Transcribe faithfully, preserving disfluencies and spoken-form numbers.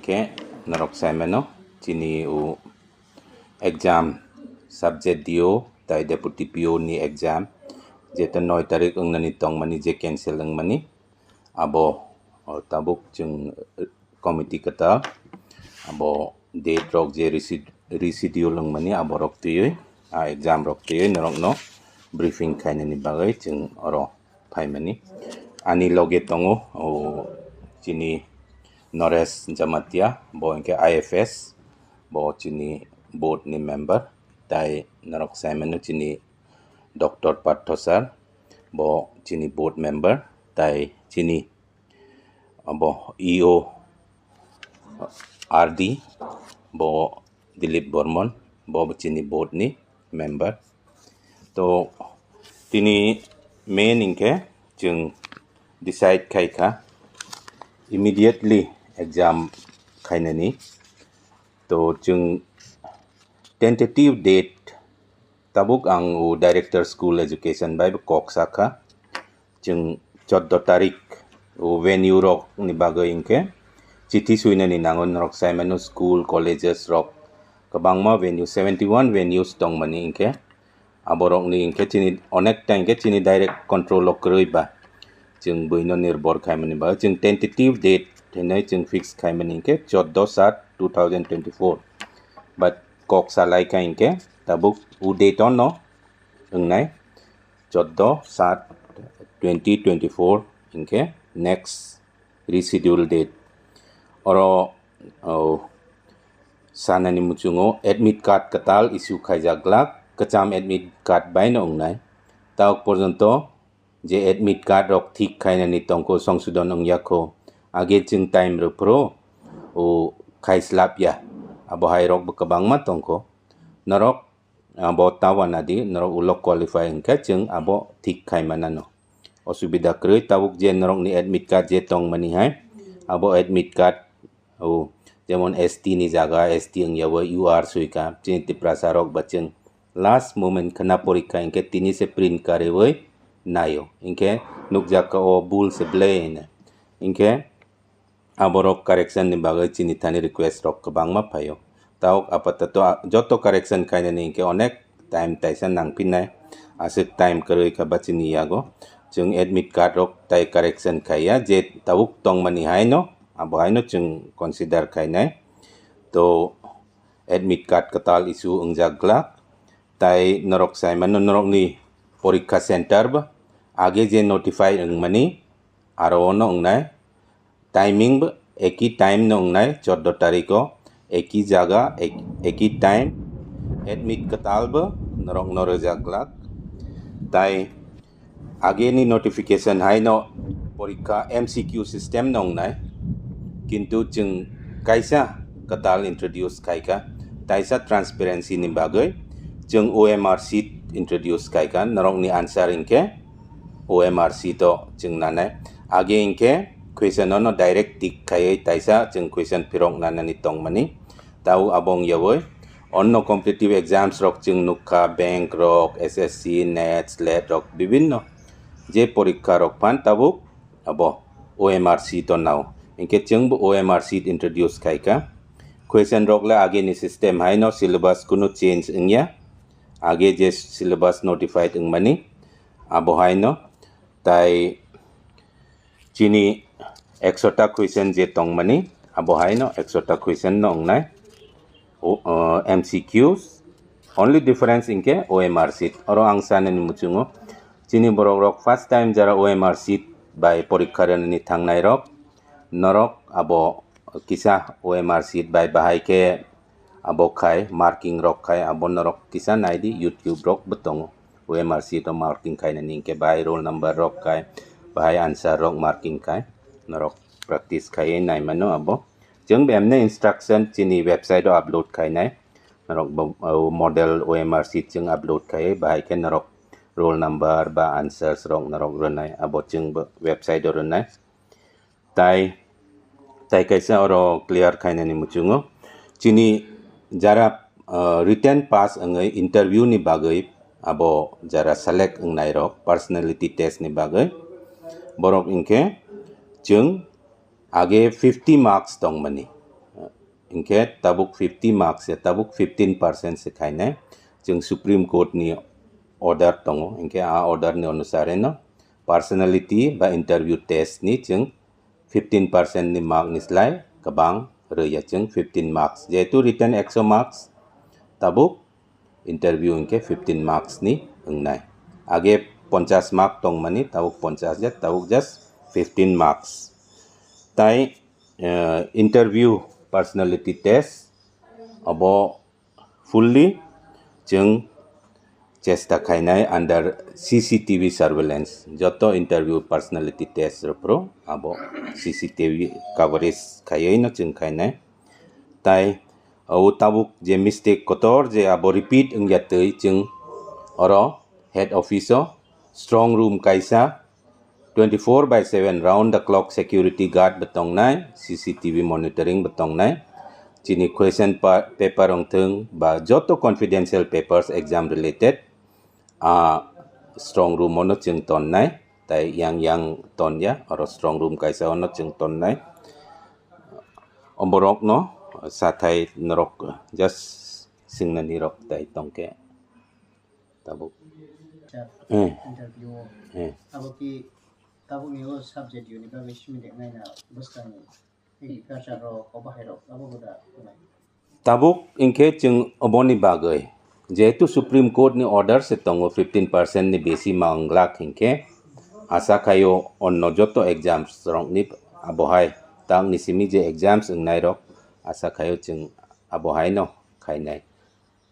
Khe norok saimano chini o exam subject D O tai deputy P O ni exam, jeto noi tarik wngnani tongmani je cancel wngmani, abo, o, tabuk chwng, eh, committee kwtal abo date rok je resi-, reschedule wngmani abo rok twiwi, a exam rok twiwi norokno briefing khainani bagwi chwng oro phaimani. Ani loge tongo, o, chini Naresh Jamatia, bo hwnkhe I F S, bo chini board ni member, tai norok saimano chini Doctor Partho sir, bo chini board member, tai chini abo E O R D, bo Dilip Bormon, bo chini board ni member. To tini main hwnkhe chwng decide khai kha immediately exam khainani. To chwng tentative date tabuk ang o Director School Education bai bo kok sakha. Chwng chordo tarik o venue rok ni bagwi hwnkhe chithi swinani nango, norok saimano school, colleges rok kwbangma venue, seventy one venues tongmani hwnkhe aborokni hwnkhe chini onek ta hwnkhe chini direct control o kwrwi ba chwng buino nirbor khaimani bagwi chwng tentative date hinwi chwng fix khaimani hwnkhe chordo sat two thousand twenty four. But kok salai kha hwnkhe tabuk o date ono wngnai chordo sat twenty twenty four hwnkhe next reschedule date. Oro, o, sanani muchungo admit card kwtal issue khaijak glak, kwcham admit card baino wngnai. Tabuk porjonto je admit card rok thik khainani tongkho, songsodon wngyakho, age chwng time rwphro, o, khaislapya, abo hai rokbo kwbangma tongkho. Norok abo tawana di, norok ulo qualify hwnkhe chwng abo thik khai manano. Osubida kwrwi tabuk je norokni admit card je tongmani hai, abo admit card, o, jemon S T ni jaga S T wngya bo U R soika, chini Tiprasa rok ba chwng last moment khna porikha hwnkhe tini se print kariwi naio, hwnkhe nukjakha o bul se ble hwnwi. Hwnkhe aborok correction ni bagwi chini thani request rok kwbangma phaio. Tabuk apatoto a-, joto correction khainani hwnkhe onek time taisa nangphinai, aswk time kwrwi kha ba chini yago. Chwng admit card rok tai correction khaiya, je tabuk tongmani haino, abo haino chwng consider khainai. To admit card kwtal issue wngjak glak. Tai norok saimano norokni porikha center bo age je notify wngmani aro ono wngnai. Timing bo eki time no wngnai, chordo tariko eki jaga, ek-, eki time, admit kwtal bo norok no rwjak glak. Tai age ni notification hai no porikha M C Q system no wngnai, kintu chwng kaisa kwtal introduce khaikha, taisa transparency ni bagwi chwng O M R sheet introduce khaikha, norok ni answer hinkhe O M R sheet o chwng nanai. Age hinkhe question no direct tick khaiwi taisa chwng question phirok nanani tongmani. Tau abo wngyawi onno competitive exams rok chwng nukha, bank rok, S S C, net, slet rok, bibinno je porikha rok phan tabuk abo O M R sheet o nao. Hinkhe chwngbo O M R sheet introduce khaikha. Question rok le agini system haino syllabus kunu change wngya. Age je syllabus notified wngmani abo haino. Tai chini ekso ta question je tongmani, abo haino ekso ta question no wngnai. O, uh, M C Qs, only difference hinkhe O M R sheet. Oro ang sanani muchungo, chini borok rok first time jara O M R sheet bai porikha rwnani thangnai rok, norok abo kisa O M R sheet bai bahai khe abo khai, marking rok khai, abo norok kisa naidi, YouTube rok bo tongo. O M R sheet o marking khainani hinkhe bahai roll number rok khai, bahai answer rok marking khai, norok practice khaiwi naimano abo. Chwng bo emne instruction chini website o upload khainai, norok bo, o model O M R sheet chwng upload khaiwi, bahai khe norok roll number ba answers rok norok rwnai, abo chwng bo website o rwnai. Tai, tai kaisa oro clear khainani muchungo. Chini jara, uh, written pass wngwi interview ni bagwi abo jara select wngnai rok personality test ni bagwi. Borok hinkhe chwng age fifty marks tongmani. hinkhe tabuk fifty marks ya, tabuk fifteen percent se khainai. Chwng Supreme Court ni order tongo, hinkhe a order ni onusare no personality ba interview test ni chwng fifteen percent ni mark ni slai kwbang rwya chwng fifteen marks. Jehetu written ekso marks, tabuk interview hinkhe fifteen marks ni wngnai. Age ponchash mark tongmani, tabuk ponchash ya, tabuk just fifteen marks. Tai, eh, interview personality test abo fully chwng chesta khainai under C C T V surveillance. Joto interview personality test rwphru abo C C T V coverage khaiwi no chwng khainai. Tai o tabuk je mistake kotor je abo repeat wngya twi chwng oro head office o strong room kaisa twenty-four by seven round the clock security guard bo tongnai, C C T V monitoring bo tongnai. Chini question pa-, paper wngthung ba joto confidential papers exam related, a strong room ono chwng tonnai, tai yang yang tonya, oro strong room kaisa ono chwng tonnai. Oborokno sathai norok just singnani rok tai tongkhe. Tabuk. Sir, eh, interview o. Eh. Abo ki tabuk ni o subject unit bagwi simi de ngai na bwskang ni agriculture rok o bahai rok abo boda kunai. Tabuk hinkhe chwng oboni bagwi jehetu Supreme Court ni order se tongo fifteen percent ni besi manglak hinkhe asa khaio onno joto exams rok ni abohai tang ni simi je exams wngnai rok asa khaio chwng abohai no khainai.